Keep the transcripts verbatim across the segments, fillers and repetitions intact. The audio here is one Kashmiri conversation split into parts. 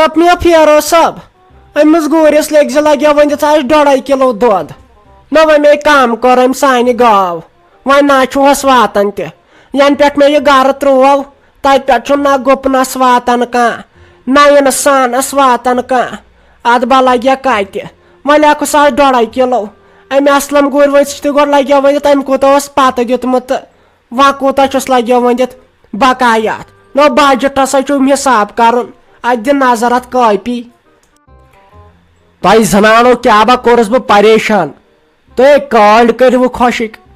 دوٚپ مےٚ، "پھیرو صٲب، أمِس گوٗرِس لٔگۍ زِ لَگیو وۄنۍ دِژ اَسہِ ڈۄڑے کِلوٗ دۄد۔ نہ وۄنۍ مے کَم کٔر أمۍ سانہِ گاو۔ وۄنۍ نہ چھُ ہۄس واتان تہِ۔ یَنہٕ پٮ۪ٹھ مےٚ یہِ گَرٕ ترٛوو، تَتہِ پٮ۪ٹھ چھُنہٕ نہ گُپنَس واتان کانٛہہ، نہ اِنسانَس واتان کانٛہہ۔ اَدٕ بہٕ لَگہِ کَتہِ؟ وۄنۍ لیکھُس آز ڈۄڑے کِلوٗ۔ أمۍ اَسلَم گوٗرۍ وٲنٛسہِ تہِ گۄڈٕ لَگیو ؤنِتھ، أمۍ کوٗتاہ اوس پَتہٕ دیُتمُت تہٕ وۄنۍ کوٗتاہ چھُس لَگیو ؤنِتھ بقایات۔ نو بجٹس ہے چھُم حساب کرُن، اتہِ دِ نظر اتھ کاپی۔ تۄہہِ زنانو کیٛاہ با کوٚرُس بہٕ پریشان؟ تُہۍ کالۍ کٔرِو خۄشٕکۍ۔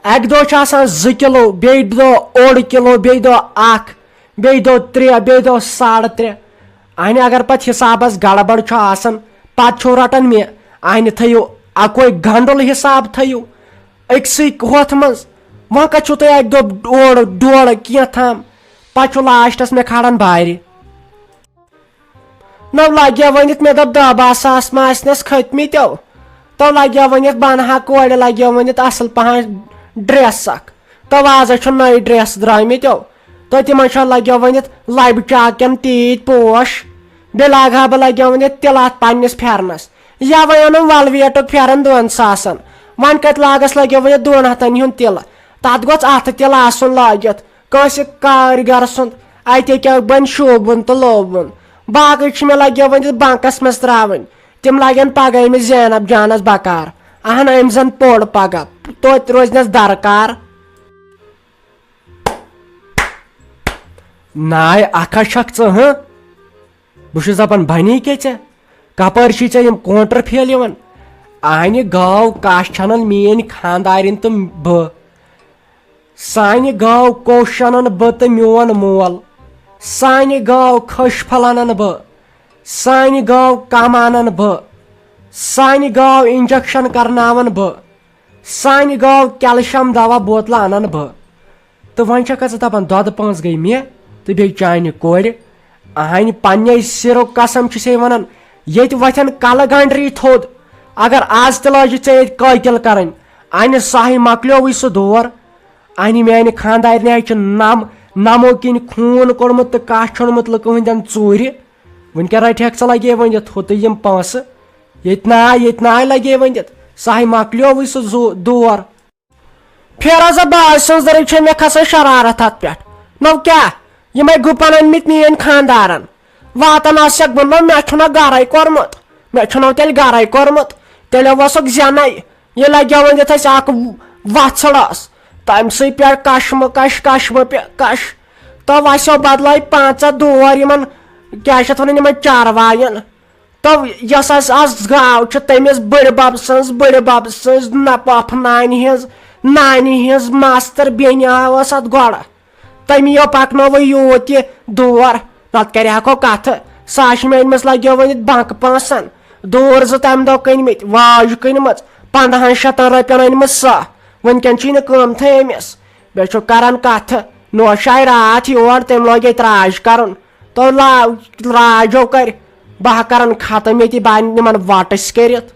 اکہِ دۄہ چھُ آسان زٕ کِلو، بیٚیہِ دۄہ اوٚڑ کِلو، بیٚیہِ دۄہ اکھ، بیٚیہِ دۄہ ترٛےٚ، بیٚیہِ دۄہ ساڑٕ ترٛےٚ۔ اہنہِ اگر پتہٕ حسابس گڑبڑ چھُ آسان، پتہٕ چھُو رٹان مےٚ۔ اہنہِ تھٲیِو اکوے گنڈُل حساب تھٲیِو أکسٕے ہۄتھ منٛز۔ وۄنۍ کتہِ چھُو تُہۍ اکہِ دۄہ اوٚڑ ڈوڑ کینٛہہ تام، پتہٕ چھُ لاسٹس مےٚ کھالان بارِ۔ نو لگیو ؤنِتھ، مےٚ دوٚپ دَہ باہ ساس ما آسنَس کھٔتمٕتۍ تو۔ تو لگیو ؤنِتھ بنہٕ ہا کورِ لگیو ؤنِتھ اصل پہن ڈریس اکھ۔ تو آز چھُ نٔے ڈریس درٛامٕتۍ تو۔ تو تِمن چھُ لگیو ؤنِتھ لبہِ چاکٮ۪ن تیٖتۍ پوش۔ بیٚیہِ لاگہٕ ہا بہٕ لگیو ؤنِتھ تِلہٕ اتھ پننِس پھٮ۪رنس۔ یا وۄنۍ اوٚنُم ویلویٹُک پھٮ۪رن دۄن ساسن۔ وۄنۍ کتہِ لاگس لگیو ؤنِتھ دۄن ہتن ہُنٛد تِلہٕ۔ تتھ گوٚژھ اتھٕ تِلہٕ آسُن لٲگِتھ۔ کٲنٛسہِ کارِگر سُنٛد اَتہِ کیٛاہ بَنہِ شوٗبوُن تہٕ لوبوُن۔ باقٕے چھِ مےٚ لَگہِ وۄنۍ بنٛکَس منٛز ترٛاوٕنۍ۔ تِم لَگن پَگاہ أمِس زینب جانَس بکار۔ اَہَن، أمۍ زَن پوٚر پَگاہ، توتہِ روزنَس درکار۔ ناے اَکھ ہا چھَکھ ژٕ، ہٕنٛہ؟ بہٕ چھُس دَپان، بَنی کیٛاہ ژےٚ؟ کَپٲرۍ چھی ژےٚ یِم کونٛٹر فیل یِوان؟ اَہَنہِ گاو کَش چھَنَن میٛٲنۍ خانٛدارِنۍ تہٕ بہٕ؟ سانہِ گاو کوٚش اَنَن بہٕ تہٕ میون مول۔ سانہِ گاو کھٔج پھل اَنَن بہٕ۔ سانہِ گاو کَم اَنَن بہٕ۔ سانہِ گاو injection کرناوَن بہٕ۔ سانہِ گاو calcium دوا بوتلہٕ اَنَن بہٕ۔ تہٕ وۄنۍ چھَکھا ژٕ دَپان، دۄدٕ پانٛژھ گٔے مےٚ تہٕ بیٚیہِ چانہِ کورِ؟ اَہَنہِ پنٛنے سِرُک قسم چھُسے وَنان، ییٚتہِ وۄتھن کَلہٕ گنٛڈری تھوٚد۔ اگر آز تہِ لٲجِتھ ژےٚ ییٚتہِ قٲتِل کَرٕنۍ، اَنہِ ساہہِ مۄکلیووٕے سُہ دور۔ اَنہِ میٛانہِ خانٛدارنہِ ہَے چھُ نَم، نَمو کِنۍ خوٗن کوٚڑمُت تہٕ کَش ژھُنمُت لُکہٕ ہٕنٛدٮ۪ن ژوٗرِ۔ وٕنکٮ۪ن رَٹہِ ہٮ۪کھ ژٕ لَگے ؤنِتھ ہُہ تہٕ یِم پونٛسہٕ۔ ییٚتہِ ناے، ییٚتہِ ناے لَگے ؤنِتھ۔ ساہہِ مۄکلیووٕے سُہ زُ-، دور۔ پھیرا زا باج سٕنٛز دٔرٕے چھے مےٚ کھسان شرارت اَتھ پٮ۪ٹھ۔ نو کیٛاہ؟ یِمے گُپن أنۍ مٕتۍ میٛٲنۍ خانٛدارن۔ واتان آسٮ۪کھ بہٕ، نو مےٚ چھُنہ گرے کوٚرمُت۔ مےٚ چھُنہ تیٚلہِ گرے کوٚرمُت۔ تیٚلہِ اوسُکھ زینَے۔ یہِ لگیو وۄنۍ یَتھ اَسہِ اکھ وژھڑ ٲس۔ تَمہِ سۭتۍ پٮ۪ٹھ کشمہٕ کش، کشمہٕ پٮ۪ٹھ کش۔ تو وَسیو بدلٲے پانٛژاہ دور یِمن، کیٛاہ چھِ اَتھ وَنان، یِمن چاروایَن۔ تو یۄس اَسہِ آز گاو چھِ، تٔمِس بٕڈِ بَب سٕنٛز، بٕڈِ بَب سٕنٛز نہ پۄپھ نانہِ ہٕنٛز، نانہِ ہٕنٛز ماستٕر بیٚنہِ ٲس اَتھ گۄڈٕ۔ تٔمی یو پَکنووُے یوٗت یہِ دور، نَتہٕ کَرِ ہاکھو کَتھٕ۔ سۄ آسہِ مےٚ أنمٕژ لَگیو وۄنۍ بَنٛکہٕ پونٛسَن۔ دور زٕ تَمہِ دۄہ کٕنۍ مٕتۍ، واج کٕنۍ مٕژ پنٛدہَن شَتَن رۄپیَن أنمٕژ سۄ۔ وٕنۍکٮ۪ن چھُے نہٕ قۭمتھٕے أمِس۔ بیٚیہِ چھُ کَران کَتھٕ، نوشہِ آیہِ راتھ یور، تٔمۍ لوگ ییٚتہِ راج کَرُن۔ تو لا-، راجو کَرِ بہٕ ہا کَرَن ختم ییٚتی، بہٕ اَنہٕ یِمَن وَٹٕسۍ کٔرِتھ۔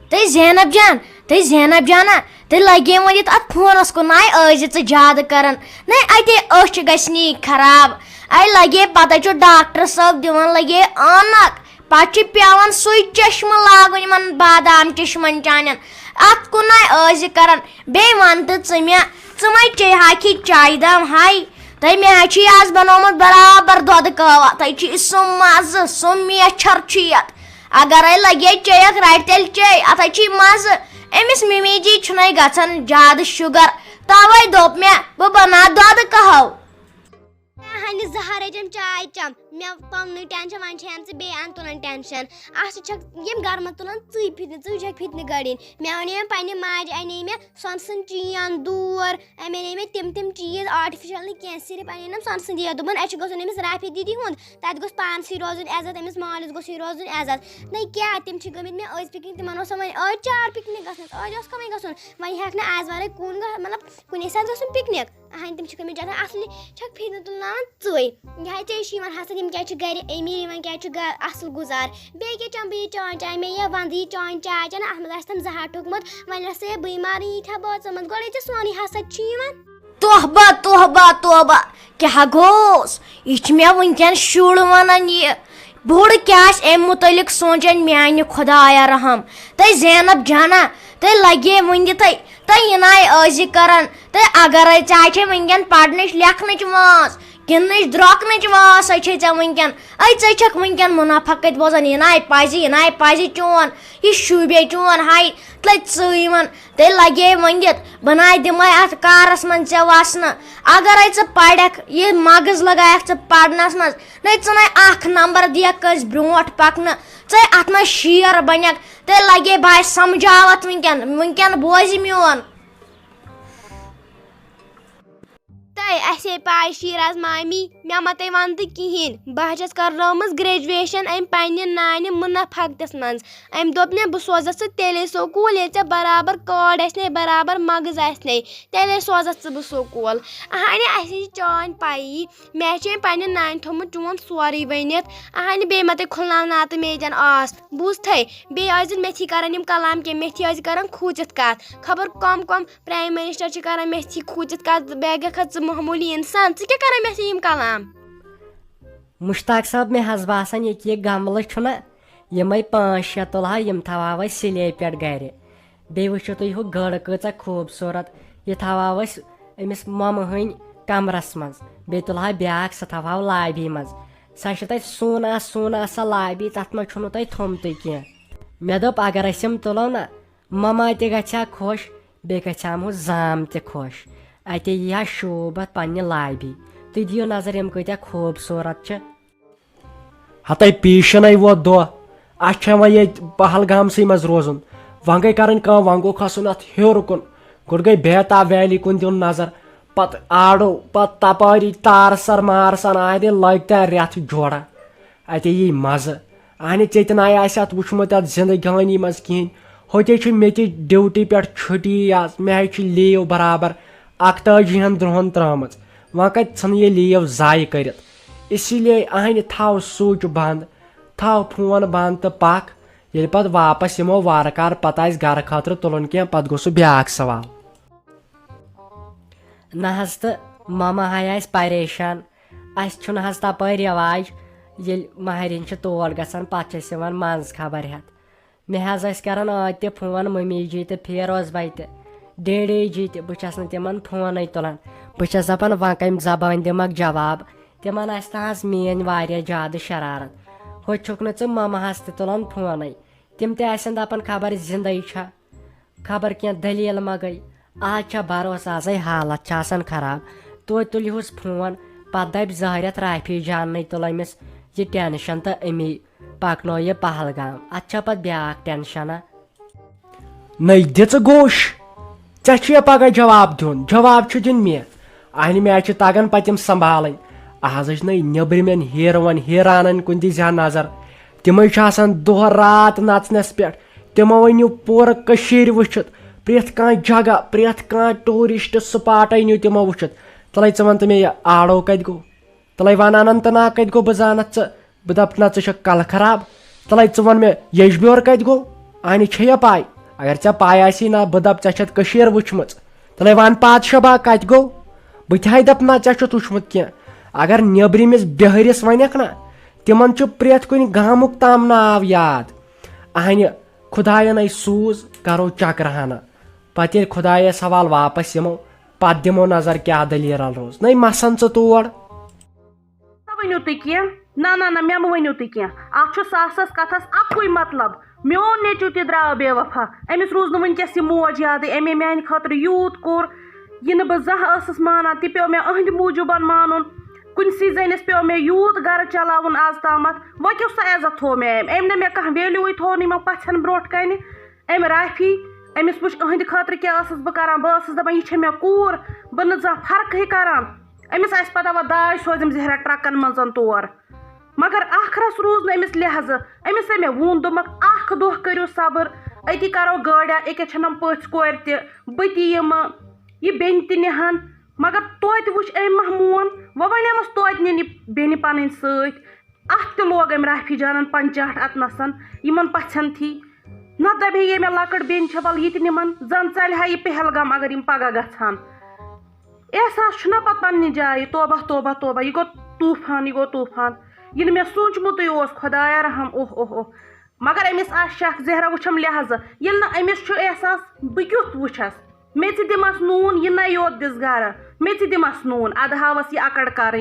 تہٕ زینب جان، تہٕ زینب جانا، تہٕ لگے وۄنۍ یتھ اتھ فونس کُن، ناے ٲسۍ زِ ژٕ زیادٕ کران، ناے اتے أچھ گژھِ نی خراب، اے لگے پتہٕ چھُ ڈاکٹر صٲب دِوان لگے عٲنک، پتہٕ چھُ پٮ۪وان سُے چشمہٕ لاگُن یِمن بادام چشمن چانٮ۪ن، اتھ کُن ناے ٲسۍ زِ کران۔ بیٚیہِ وَن تہٕ ژٕ مےٚ، ژٕ وۄنۍ چے ہاکھی چایہِ دام ہاے؟ تہٕ مےٚ حظ چھُ یہِ آز بَنومُت برابر دۄدٕ کٲوا۔ تۄہہِ چھُ یہِ سُہ مَزٕ، سُہ میچھر چھُ یَتھ۔ اَگرے لَگے چیٚیَکھ، رَٹہِ تیٚلہِ چے، اَتھ حظ چھُ یہِ مَزٕ۔ أمِس مِمی جی چھُنَے گژھان زیادٕ شُگر، تَوَے دوٚپ مےٚ، بہٕ بَناو دۄدٕ کَہَو۔ مےٚ ہَنہِ زہرٕچ یِم چاے چَم، مےٚ پَننُے ٹٮ۪نشَن، وۄنۍ چھِ ہَن ژٕ بیٚیہِ اَنٛد تُلان ٹٮ۪نشَن۔ اَسہِ چھَکھ یِم گَرٕ منٛز تُلان ژٕے فِتنہٕ، ژٕے چھَکھ فِتنہٕ گٔڑِنۍ۔ مےٚ وَنے مےٚ پنٛنہِ ماجہِ، اَنے مےٚ سۄنہٕ سُنٛد چین، دوٗر، أمۍ اَنے مےٚ تِم تِم چیٖز آرٹِفِشَل نہٕ کینٛہہ، صرف اَنے نَم سۄنہٕ سٕنٛدی یوت۔ دوٚپُن، اَسہِ چھُ گژھُن أمِس رافی دیدی ہُنٛد، تَتہِ گوٚژھ پانسٕے روزُن عزت، أمِس مٲلِس گوٚژھُے روزُن عزت۔ نَے کیٛاہ، تِم چھِ گٔمٕتۍ مےٚ أزۍ پِکنِک، تِمَن اوس وۄنۍ أزۍ چار پِکنِک گژھنَس، أزۍ اوس کَمٕے گژھُن، وۄنۍ ہٮ۪کھ نہٕ آز وَرٲے کُن گٔ-، مطلب، کُنے ساتہٕ گژھُن پِکنِک۔ اہن، تِم چھِ گٔمٕتۍ زیادٕ اصلی، چھکھ فِتنہٕ تُلناوان ژٕے۔ یہِ ہا ژےٚ چھِ یِوان حسد، یِم کیٛازِ چھِ گرِ أمیٖر، یِمن کیٛازِ چھُ گرِ اصل گُزار؟ بیٚیہِ کیٛاہ چٮ۪مہٕ بہٕ یہِ چاے؟ چاے مےٚ یا وندٕ یہِ چاے، چاے چٮ۪نہٕ، اتھ منٛز آسہِ تِم زہر ٹھوٚکمُت۔ وۄنۍ ٲس یہِ بٕے مارٕنۍ ییٖتیٛاہ بٲژ منٛز، گۄڈے ژےٚ سونُے حسد چھُ یِوان۔ توبہ، توبہ، توبہ، کیٛاہ گوٚوس؟ یہِ چھُ مےٚ وٕنکٮ۪ن شُر ونان یہِ۔ بوٚڑ کیٛاہ آسہِ اَمہِ مُتعلق سونٛچان میٛانہِ خۄدایا رحم؟ تہٕ زینب جانہ، تہٕ لگے وٕنہِ تہٕ تہٕ یہِ ناے ٲسۍ کران۔ تہٕ اگرے ژےٚ چھے وٕنکٮ۪ن پرنٕچ لیکھنٕچ وٲنٛس، گِنٛدنٕچ درٛوٚکنٕچ وٲنٛس ہے چھے ژےٚ وٕنکٮ۪ن، اے ژے چھکھ وٕنکٮ۪ن منافقت بوزان، یہِ ناے پزِ، یہِ ناے پزِ چون، یہِ شوٗبے چون ہاے، تہٕ ژٕ یِوان، تیٚلہِ لگے ؤنِتھ، بہٕ ناے دِمے اتھ کارس منٛز ژےٚ وسنہٕ۔ اگرے ژٕ پرکھ، یہِ مغز لگایکھ ژٕ پرنس منٛز، نَے ژٕ نَے اکھ نمبر دِیَکھ کٲنٛسہِ برٛونٛٹھ پکنہٕ۔ ژَے اَتھ منٛز شیر بنیٚکھ۔ تیٚلہِ لگے بہٕ سمجھاوتھ وٕنکٮ۪ن، وٕنکٮ۪ن بوزِ میون۔ تۄہہِ آسے پاے شیراز مامی، مےٚ ما تۄہہِ وَنتہٕ کِہیٖنۍ۔ بہٕ حظ چھَس کرنٲومٕژ graduation اَمہِ پننہِ نانہِ منافقتس منٛز۔ أمۍ دوٚپ مےٚ، بہٕ سوزَتھ ژٕ تیٚلے سکوٗل، ییٚلہِ ژےٚ برابر کارڈ آسہِ نے، برابر مغز آسہِ نے، تیٚلے سوزَتھ ژٕ بہٕ سکوٗل۔ اہنہِ، اَسہِ چھِ چٲنۍ پَیی، مےٚ چھِ أمۍ پننہِ نانہِ تھوٚمُت چون سورُے ؤنِتھ۔ اہنہِ، بیٚیہِ ما تۄہہِ کھُلناوناو تہٕ مے دٮ۪ن آس۔ بوٗزتھٕے، بیٚیہِ ٲسۍ زِ مےٚ تھی کران یِم کلام کینٛہہ، مےٚ تھی ٲسۍ زِ کران کھوٗژِتھ کتھ۔ خبر کم کم Prime Minister چھِ کران مےٚ تھی کھوٗژِتھ کتھ، بیٚیہِ گٔکھا ژٕ معموٗلی انسان، ژٕ کیٛاہ کران مےٚ تھی یِم کلام؟ مشتاق صٲب، مےٚ حظ باسان، یہِ کہِ یہِ گملہٕ چھُنہ، یِمے پانٛژھ شےٚ تُلہٕ ہا، یِم تھاوہاو أسۍ سِلیبہِ پٮ۪ٹھ گرِ۔ بیٚیہِ وٕچھِو تُہۍ ہُہ گٔر کۭژاہ خوٗبصوٗرت۔ یہِ تھاوہاو أسۍ أمِس مۄمہٕ ہٕنٛدۍ کمرس منٛز۔ بیٚیہِ تُلہٕ ہا بیٛاکھ، سۄ تھاوہاو لابی منٛز۔ سۄ چھِ تَتہِ سوٗنہٕ سوٗنہٕ آسان لابی، تَتھ منٛز چھُنہٕ تۄہہِ تھوٚمتُے کینٛہہ۔ مےٚ دوٚپ، اگر أسۍ یِم تُلو نہ، مۄمہٕ تہِ گژھِ ہا خۄش، بیٚیہِ گژھِ ہا ہُہ زام تہِ خۄش۔ اَتے یی ہا شوٗب اَتھ پننہِ لابی۔ تُہۍ دِیِو نظر، یِم کۭتیٛاہ خوٗبصوٗرت چھِ۔ ہتے پیشنے ووت دۄہ، اَسہِ چھا وۄنۍ ییٚتہِ پہلگامسٕے منٛز روزُن؟ وۄنۍ گٔے کرٕنۍ کٲم، وۄنۍ گوٚو کھسُن اَتھ ہیوٚر کُن، گۄڈٕ گٔے بیتاب ویلی کُن دیُن نظر، پتہٕ آڈو، پتہٕ تپٲری تارسر مارسن آے دِنۍ، لٲگۍ تہِ رٮ۪تھ جوڑا۔ اَتے یی مزٕ۔ اہنہِ، ژےٚ تہِ نَے آسہِ اَتھ وٕچھمُت اَتھ زندگٲنی منٛز کِہیٖنۍ۔ ہوٚتے چھِ مےٚ تہِ ڈیوٹی پٮ۪ٹھ چھُٹی آز، مےٚ ہے چھِ لیو برابر اَکتٲجی ہَن دۄہَن ترٛٲمٕژ۔ وۄنۍ کَتہِ ژھٕنہٕ یہِ لیو ضایع کٔرِتھ؟ اسی لیے اہنہِ تھاو سُچ بنٛد، تھاو فون بنٛد تہٕ پَکھ۔ ییٚلہِ پَتہٕ واپس یِمو وارٕ کارٕ، پَتہٕ آسہِ گرٕ خٲطرٕ تُلُن کینٛہہ، پَتہٕ گوٚو سُہ بیٛاکھ سوال۔ نہ حظ، تہٕ ماما ہاے آسہِ پریشان۔ اَسہِ چھُنہٕ حظ تَپٲرۍ رٮ۪واج، ییٚلہِ مہرِنۍ چھِ تور گژھان، پَتہٕ چھِ أسۍ یِوان منٛز خبر ہٮ۪تھ۔ مےٚ حظ ٲسۍ کران ٲدۍ تہِ فون مٔمی جی تہٕ فیروز بھاے تہِ، ڈیڈی جی تہِ، بہٕ چھَس نہٕ تِمن فونٕے تُلان۔ بہٕ چھَس دَپان، وۄنۍ کَمہِ زبٲنۍ دِمَکھ جواب؟ تِمن آسہِ نہ حظ میٛٲنۍ واریاہ زیادٕ شرارت۔ ہُہ چھُکھ نہٕ ژٕ مامہَس تہِ تُلان فونٕے۔ تِم تہِ آسن دَپان، خبر زِندَے چھا، خبر کینٛہہ دٔلیٖل ما گٔے۔ آز چھا بروسہٕ، آزے حالت چھِ آسان خراب۔ توتہِ تُلِہُس فون، پتہٕ دَپہِ زہرٮ۪تھ رافی جاننٕے تُل أمِس یہِ ٹینشن تہٕ أمی پکنو یہِ پہلگام۔ اتھ چھا پتہٕ بیٛاکھ ٹینشنا؟ نٔے دِژٕ گوش، ژےٚ چھُیا پگاہ جواب دیُن؟ جواب چھُ دیُن مےٚ۔ اہنہِ، مےٚ چھِ تگان پتہٕ تِم سنبھالٕنۍ۔ آز ٲسۍ نٔے نیٚبرِمٮ۪ن ہیٖروَن ہیٖرانن کُن دِژ ہا نظر۔ تِمے چھِ آسان دۄہ رات نژنس پٮ۪ٹھ۔ تِمو أنِو پوٗرٕ کٔشیٖرِ وٕچھِتھ، پرٛٮ۪تھ کانٛہہ جگہ، پرٛٮ۪تھ کانٛہہ ٹوٗرِسٹ سپاٹ أنِو تِمو وٕچھِتھ۔ تَلَے ژٕ وَن تہٕ مےٚ، یہِ آڑو کَتہِ گوٚو؟ تَلَے وَن اننت ناگ کَتہِ گوٚو؟ بہٕ زانَتھ ژٕ، بہٕ دَپہٕ نہ ژٕ چھَکھ کَلہٕ خراب۔ تَلَے ژٕ وَن مےٚ، یجبیور کَتہِ گوٚو؟ اَہنہِ، چھےٚ یا پَے؟ اگر ژےٚ پَے آسی نہ، بہٕ دَپہٕ ژےٚ چھَتھ کٔشیٖر وٕچھمٕژ۔ تَلَے وَن پادشاہ باغ کَتہِ گوٚو؟ بہٕ تہِ ہَے دَپہٕ نہ ژےٚ چھُتھ وٕچھمُت کینٛہہ۔ اگر نیٚبرِمِس بِہٲرِس وَنَکھ نہ، تِمَن چھُ پرٛٮ۪تھ کُنہِ گامُک تام ناو یاد۔ اَہنہِ، خۄدایَن اَے سوٗز، کَرو چکرٕ ہنا۔ پتہٕ ییٚلہِ خۄدایس حوالہٕ واپس یِمو، پتہٕ دِمو نظر کیٛاہ دٔلیٖل روٗز۔ نَے مسن ژٕ تور۔ نہ ؤنِو تُہۍ کینٛہہ۔ نہ، نہ، نہ، مےٚ مہٕ ؤنِو تُہۍ کینٛہہ۔ اتھ چھُ ساسس کتھس اکُے مطلب۔ میون نیٚچو تہِ درٛاو بے وفا۔ أمِس روٗز نہٕ وٕنکیٚس یہِ موج یادٕے۔ أمۍ میانہِ خٲطرٕ یوٗت کوٚر، یہِ نہٕ بہٕ زانٛہہ ٲسٕس مانان، تہِ پیوٚو مےٚ أہنٛدِ موٗجوٗبن مانُن۔ کُنسٕے زٔنِس پیوٚو مےٚ یوٗت گرٕ چلاوُن از تامتھ۔ وۄنۍ کیُتھ سا عزت تھوٚو مےٚ أمۍ؟ أمۍ نہٕ مےٚ کانٛہہ ویلیوٗوٕے تھوٚو نہٕ یِمن پژھٮ۪ن برونٛٹھ کنہِ۔ أمۍ رافی، أمِس وٕچھ أہنٛدِ خٲطرٕ کیٛاہ ٲسٕس بہٕ کران۔ بہٕ ٲسٕس دپان، یہِ چھےٚ مےٚ کوٗر، بہٕ نہٕ زانٛہہ فرقٕے کران۔ أمِس آسہِ پتہ، وۄنۍ داج سوزِم زہرہ ٹرکن منٛز تور۔ مگر ٲخرس روٗز نہٕ أمِس لحظہٕ۔ أمِس ہے مےٚ ووٚن، دوٚپمکھ، اکھ دۄہ کٔرِو صبر، أتی کرو گٲڑۍ، أکیٛاہ چھنم پٔژھۍ کورِ تہِ، بہٕ تہِ یِمہٕ، یہِ بیٚنہِ تہِ نِہن۔ مگر توتہِ وٕچھ أمۍ مہ مون۔ وۄنۍ وَنیمَس توتہِ نِنہِ بیٚنہِ پَنٕنۍ سۭتۍ۔ اَتھ تہِ لوگ أمۍ رافی جانَن پنچاٹ اَتنَسَن یِمَن پَژھٮ۪ن تھی۔ نہ دَپے یے مےٚ لۄکٕٹ بیٚنہِ چھےٚ، وَلہٕ یہِ تہِ نِمَن، زَن ژَلہِ ہا یہِ پہلگام اگر یِم پَگاہ گژھٕ ہَن۔ احساس چھُنہ پَتہٕ پنٛنہِ جایہِ، توبہ، توبہ، توبہ، یہِ گوٚو طوٗفان، یہِ گوٚو طوٗفان۔ یہِ نہٕ مےٚ سوٗنٛچمُتُے اوس، خۄدایا رحم، اوہ، اوہ، اوہ۔ مگر أمِس آسہِ شک، زہرا وٕچھم لحظہٕ، ییٚلہِ نہٕ أمِس چھُ احساس، بہٕ کیُتھ وٕچھس؟ مےٚ تہِ دِمس نوٗن، یہِ نَیہِ یوت دِس گرٕ، مےٚ تہِ دِمس نوٗن، اَدٕ ہاوس یہِ اکڑ کرٕنۍ۔